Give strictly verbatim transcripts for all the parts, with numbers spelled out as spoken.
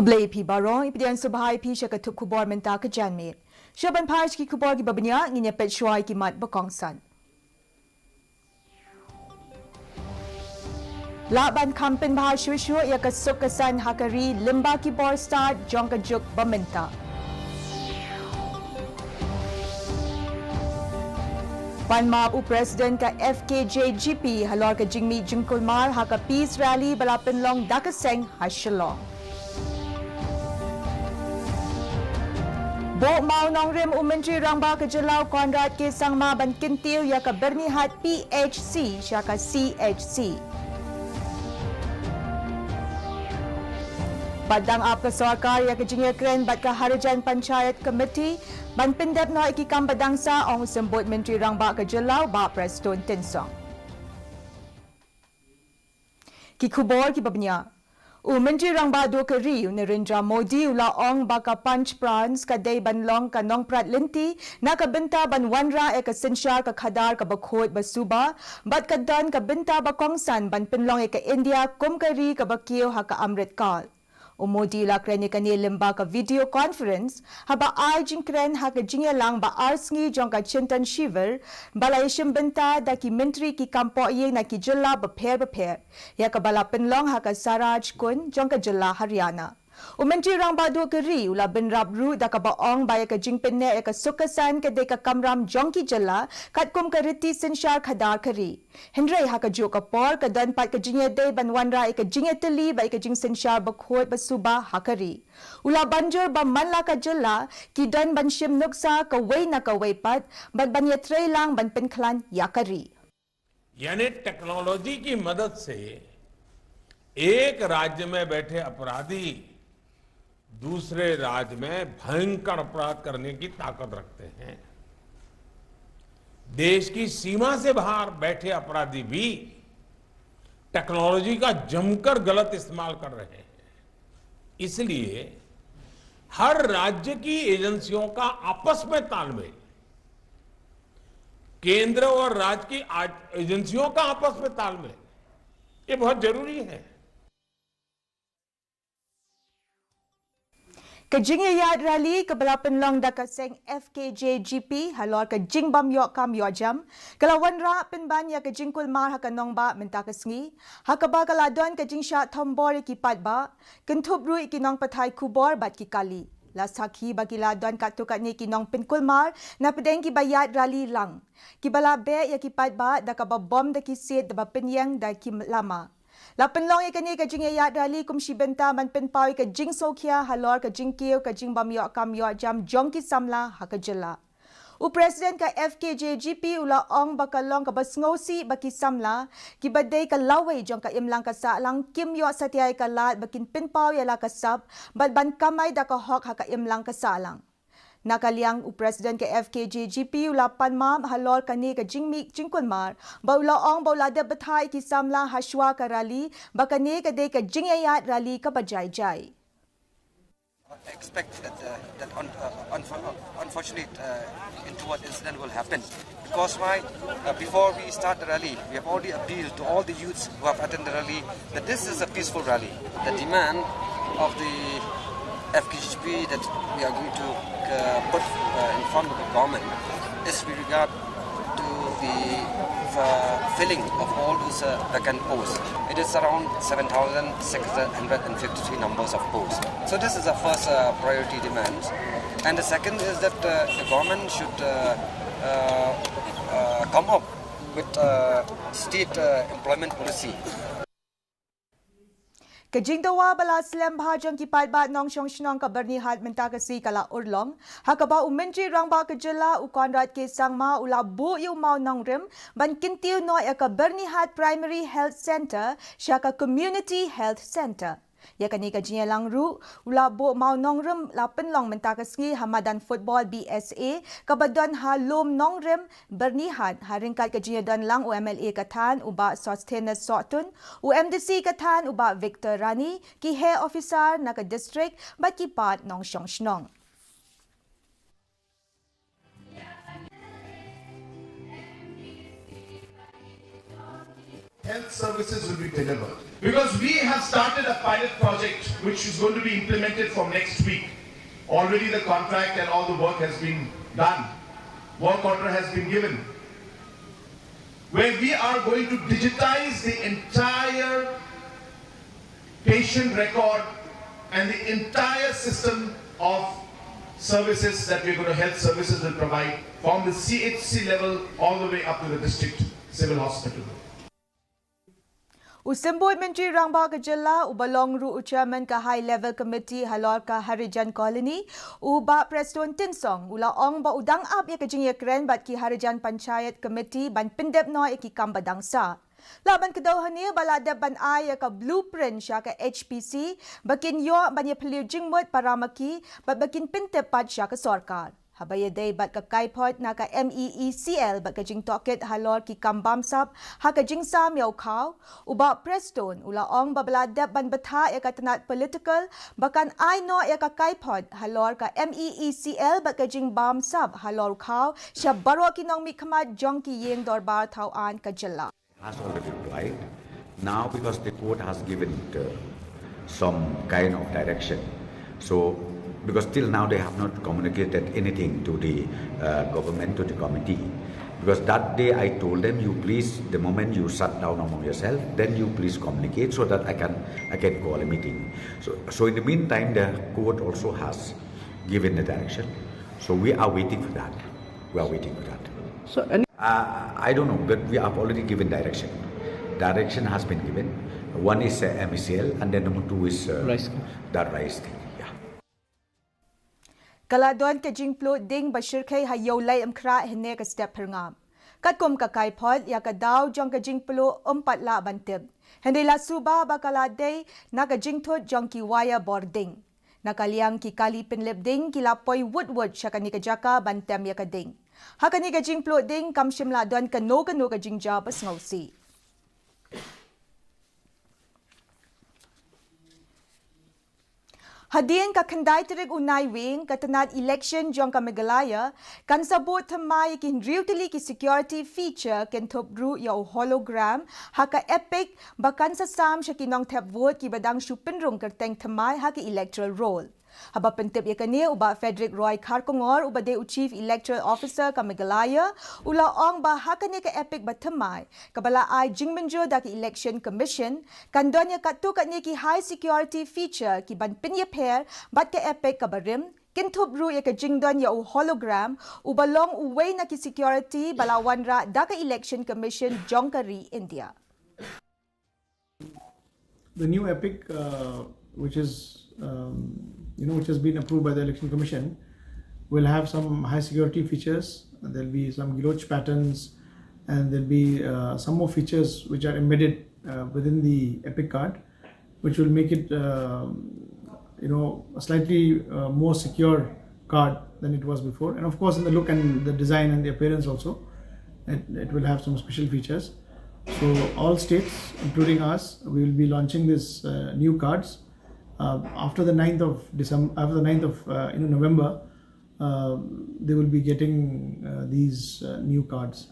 Khublei phi baroh, i pdiang sngewbha ïa phi sha ka thup khubor mynta ka janmiet. Sha ban peit ki khubor kiba bniah, ngin ïa peit shuwa ïa ki mat ba kongsan. Lah ban kham pynbha shuh shuh ïa ka suk ka saiñ ha ka ri lyngba ki bor stad jong ka juk ba mynta. Pan map u President ka F K J G P halor ka jingmih jingkulmar ha ka Peace Rally ba la pynlong da ka seng ha Shillong. Buh mawnongrim u Myntri Rangbah ka jylla u Conrad K Sangma ban kyntiew ïa ka Byrnihat P H C sha ka C H C. Bad dang ap ka sorkar ïa ka jingïakren bad ka Harijan Panchayat Committee ban pyndep noh ïa ki kam ba dang sah, ong u Symbud Myntri Rangbah ka jylla u Bah Prestone Tynsong. Ki khubor kiba bniah. U Myntri Rangbah Duh ka ri u Narendra Modi u la ong ba ka Panch Prans ka dei ban long ka nongprat lynti na ka bynta ban wanrah ïa ka synshar ka khadar kaba khuid ba suba, bad ka don ka bynta ba kongsan ban pynlong ïa ka India kum ka ri kaba kiew ha ka Amrit Kal. U Modi u la kren ïa kane lyngba ka video conference haba ai jingkren ha ka jingïalang ba ar sngi jong ka Chintan Shivir ba la ïashim bynta da ki myntri ki kam pohïing na ki jylla bapher bapher, ïa kaba la pynlong ha ka Swaraj Kunj jong ka jylla Haryana. U Myntri Rangbah Duh ka ri u la bynrap ruh da kaba ong ba ïa ka jingpynneh ïa ka suk ka saiñ ka dei ka kamram jong ki jylla katkum ka riti synshar khadar ka ri. Hynrei ha kajuh ka por ka don pat ka jingïadei ban wanrah ïa ka jingïatylli bad ïa ka jingsynshar bakhuid basuba ha ka ri. U la ban jur ba man la ka jylla ki don ban shim nuksa kawei na kawei pat bad ban ïatreilang ban pynkhlaiñ ïa ka ri. यानी टेक्नोलॉजी की मदद से एक राज्य में बैठे अपराधी दूसरे राज्य में भयंकर अपराध करने की ताकत रखते हैं। देश की सीमा से बाहर बैठे अपराधी भी टेक्नोलॉजी का जमकर गलत इस्तेमाल कर रहे हैं। इसलिए हर राज्य की एजेंसियों का आपस में तालमेल, केंद्र और राज्य की एजेंसियों का आपस में तालमेल, ये बहुत जरूरी है। Ka jingïaid rally kaba la pynlong da ka seng F K J G P halor ka jingbym ïoh kam ïoh jam ka la wanrah pynban ïa ka jingkulmar ha ka nongbah mynta ka sngi, ha kaba ka la don ka jingshah thombor ïa ki paidbah, kynthup ruh ïa ki nongpathai khubor bad ki kali. La sakhi ba ki la don katto katne ki nongpynkulmar na pdeng kiba ïaid rally lang, kiba la beh ïa ki paidbah da kaba bom da ki siej da ba pynïeng da ki lama. La pynlong ïa kane ka jingïaid rally kum shi bynta ban pynpaw ïa ka jingsngewkhia halor ka jingkiew ka jingbym ïoh kam ïoh jam jong ki samla ha ka jylla. U President ka F K J G P u la ong ba ka long kaba sngewsih ba ki samla kiba dei ka lawei jong ka imlang ka sahlang kim ïoh satia ïa ka lad ba kin pynpaw ïa la ka sap bad ban kamai da ka hok ha ka imlang ka sahlang. Na ka liang u President ka F K J G P u la pan map halor kane ka jingmih jingkulmar bad u la ong ba u la dep bthah ïa ki samla ha shuwa ka rally ba kane ka dei ka jingïaid rally kaba jai jai. Expect that, uh, that un, uh, unfor, uh, unfortunate uh, untoward incident will happen. Because why? Uh, before we start the rally, we have already appealed to all the youths who have attended the rally that this is a peaceful rally. The demand of the F K J G P that we are going to uh, put uh, in front of the government is with regard to the uh, filling of all those uh, vacant posts. It is around seven thousand six hundred fifty-three numbers of posts. So this is the first uh, priority demand. And the second is that uh, the government should uh, uh, uh, come up with uh, state uh, employment policy. Ka jingdawa ba la slem bha jong ki paidbah nongshong shnong ka Byrnihat mynta ka sngi ka la urlong, ha kaba u Myntri Rangbah ka jylla u Conrad K Sangma u la buh ïa u mawnongrim ban kyntiew noh ïa ka Byrnihat Primary Health Centre sha ka Community Health Centre. Ïa kane ka jingïalang ruh u la buh mawnongrim la pynlong mynta ka sngi ha madan football B S A kaba don ha Lum Nongrim, Byrnihat, ha ryngkat ka jingïadon lang u M L A ka thaiñ u Bah Sosthenes Sohtun, u M D C ka thaiñ u Bah Victor Rani, ki heh officer na ka district bad ki paid nongshong shnong. health services will be delivered. Because we have started a pilot project which is going to be implemented from next week. Already the contract and all the work has been done. Work order has been given. Where we are going to digitize the entire patient record and the entire system of services that we're going to, health services will provide from the C H C level all the way up to the district civil hospital. U Symbud Myntri Rangbah ka Jylla, uba long ruh u Chairman ka High Level Committee halor ka Harijan Colony, u Bah Prestone Tynsong, u la ong ba u dang ap ïa ka jingïakren bad ki Harijan Panchayat Committee ban pyndep noh ïa ki kam ba dang sah. Lah ban kdew hangne ba la dep ban ai ïa ka blueprint sha ka H P C, ba kin ïoh ban ïaphylliew jingmut para ma ki, bad ba kin pyntip pat sha ka sorkar. Haba ïadei bad ka kaiphod na ka M E E C L bad ka jingtohkit halor ki kam bamsap ha ka jingsam ïa u khaw, u Bah Prestone u la ong ba ba la dep ban bthah ïa ka tnat political ba kan ai noh ïa ka kaiphod halor ka M E E C L bad ka jingbamsap halor u khaw sha baroh ki nongmihkhmat jong ki ïing dorbar thaw aiñ ka jylla. Has already replied. Now, because the court has given uh, some kind of direction, so because till now they have not communicated anything to the uh, government, to the committee. Because that day I told them, you please, the moment you sat down among yourself, then you please communicate so that I can I can call a meeting. So, so in the meantime, the court also has given the direction. So we are waiting for that. We are waiting for that. So any Uh, I don't know, but we have already given direction. Direction has been given. One is uh, M E C L, and then number two is uh, Rice. That rice thing. Yeah. Ka la don ka jingpluh ding ba shyrkhei ha Ïewlei Ïamkrah hynne ka step phyrngab. Katkum ka kaiphod, ïa ka daw jong ka jingpluh ym pat lah ban tip. Hynrei la suba ba ka la dei na ka jingthut jong ki wire bor ding. Na ka liang ki kali pynlip ding ki la poi wut wut sha kane ka jaka ban tem ïa ka ding. Ha kane ka jingpluh ding kam shym la don kano kano ka jingjia ba sngewsih. Hadien ka khyndai tarik u Naiwieng, ka tnat election jong ka Meghalaya kan sa bud thymmai ïa ki hynriew tylli ki security feature, kynthup ruh ïa u hologram ha ka EPIC ba kan sa sam sha ki nongthep vote kiba dang shu pynrung kyrteng thymmai ha ka electoral roll. Haba pyntip ïa kane, u Bah Frederick Roy Kharkongor, uba dei u Chief Electoral Officer ka Meghalaya, u la ong ba ha kane ka EPIC ba thymmai, kaba la ai jingmynjur da ka Election Commission, kan don ïa katto katne ki high security feature ki ban pynïapher bad ka EPIC kaba rim, kynthup ruh ïa ka jingdon ïa u hologram, uba long uwei na ki security ba la wanrah da ka Election Commission jong ka ri India. The new EPIC, uh, which is um, you know which has been approved by the Election Commission, will have some high security features. There'll be some giloch patterns, and there'll be uh, some more features which are embedded uh, within the EPIC card, which will make it uh, you know a slightly uh, more secure card than it was before. And of course, in the look and the design and the appearance also, it, it will have some special features. So all states, including us, we will be launching these uh, new cards uh, after the ninth of December, after the ninth of uh, you know November. Uh, they will be getting uh, these uh, new cards.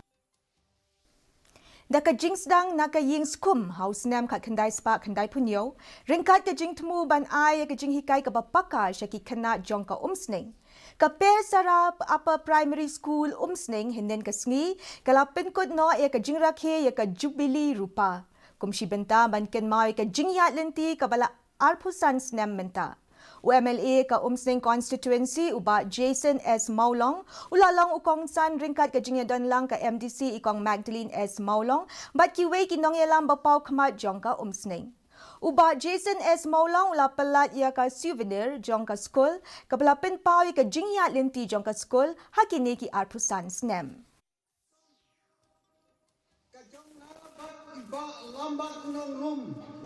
Da ka jingsdang na ka ïing skum ha u snem khatkhyndai spah khyndai phew hynñiew, ryngkat ka jingthmu ban ai ïa ka jinghikai kaba paka sha ki khynnah jong ka Umsning, ka Peh Sarah Upper Primary School Umsning hynnin ka sngi ka la pynkut noh ïa ka jingrakhe ïa ka Jubilee Rupa kum shi bynta ban kynmaw ïa ka jingïaid lynti kaba la arphew san snem mynta. U MLA ka Umsning Constituency, u Bah Jason S Mawlong, u la long u kongsan ryngkat ka jingïadonlang ka MDC i Kong Magdalene S Mawlong bad kiwei ki nongïalam ba paw khmat jong ka Umsning. U Bah Jason S Mawlong u la pyllait ïa ka souvenir jong ka skul kaba la pynpaw ïa ka jingïaid lynti jong ka skul ha kine ki arphew san snem.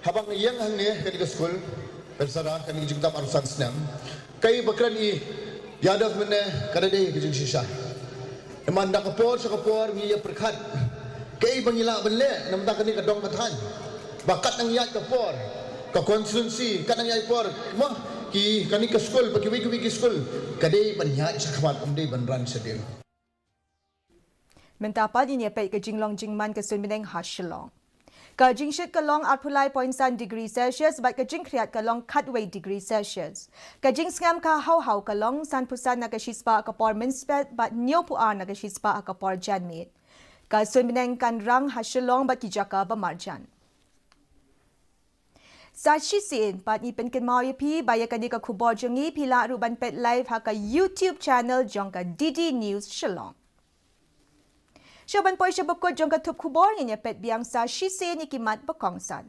Haba nga ïeng hangne kane ka skul, Peh Sarah, kane ka jingdap arphew san snem, kaei ba kren i ïa da mynne ka da dei ka jingshisha. Namar da ka por sha ka por ngi ïa pyrkhat kaei ba ngi lah ban leh namar kane ka dong ka thaiñ. Ba kat nang ïaid ka por, ka constituency kat nang ïaid por, ma ki kane ka skul ba kiwei kiwei ki skul ka dei ban ïaid shakhmat, ym dei ban ran shadien. Mynta pat ngin ïa peit ka jinglong jingman ka suiñ bneng ha Shillong. Ka jingshit ka long arphew lai point san degree Celsius bad ka jingkhriat ka long khatwei degree Celsius. Ka jingsngem ka haw haw ka long sanphew san na ka shispah ka por mynstep bad hynñiewphew ar na ka shispah ka por janmiet. Ka sun bneng kan rang ha Shillong bad ki jaka ba marjan. Sa shisien pat ngi pynkynmaw ïa phi ba ïa kane ka khubor jong ngi phi lah ruh ban peit live ha ka YouTube channel jong ka D D News Shillong. Shuh ban poi sha ba kut jong ka thup khubor, ngin ïa peit biang sa shisien ïa ki mat ba kongsan.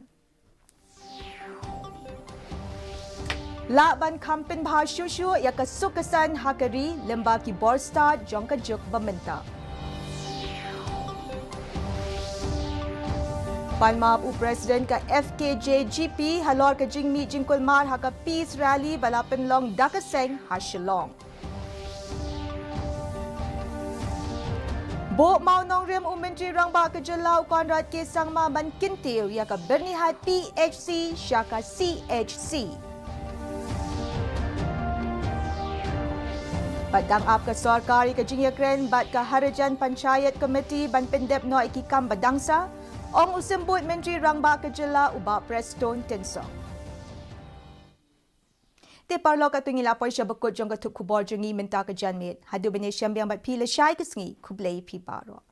Lah ban kham pynbha shuh shuh ïa ka suk ka saiñ ha ka ri lyngba ki bor stad jong ka juk ba mynta. Pan map u President ka F K J G P halor ka jingmih jingkulmar ha ka Peace Rally ba la pynlong da ka seng ha Shillong. Buh mawnongrim u Myntri Rangbah ka Jylla u Conrad K Sangma ban kyntiew ïa ka Byrnihat P H C sha ka C H C. Bad dang ap ka sorkar ïa ka jingïakren bad ka Harijan Panchayat Committee ban pyndep noh ïa ki kam ba dang sah, ong u Symbud Myntri Rangbah ka Jylla u Bah Prestone Tynsong. Te paralok, katto ngi la poi sha ba kut jong ka thup khubor jong ngi mynta ka janmiet. Haduh ban ïashem biang bad phi lashai ka sngi, khublei phi baroh.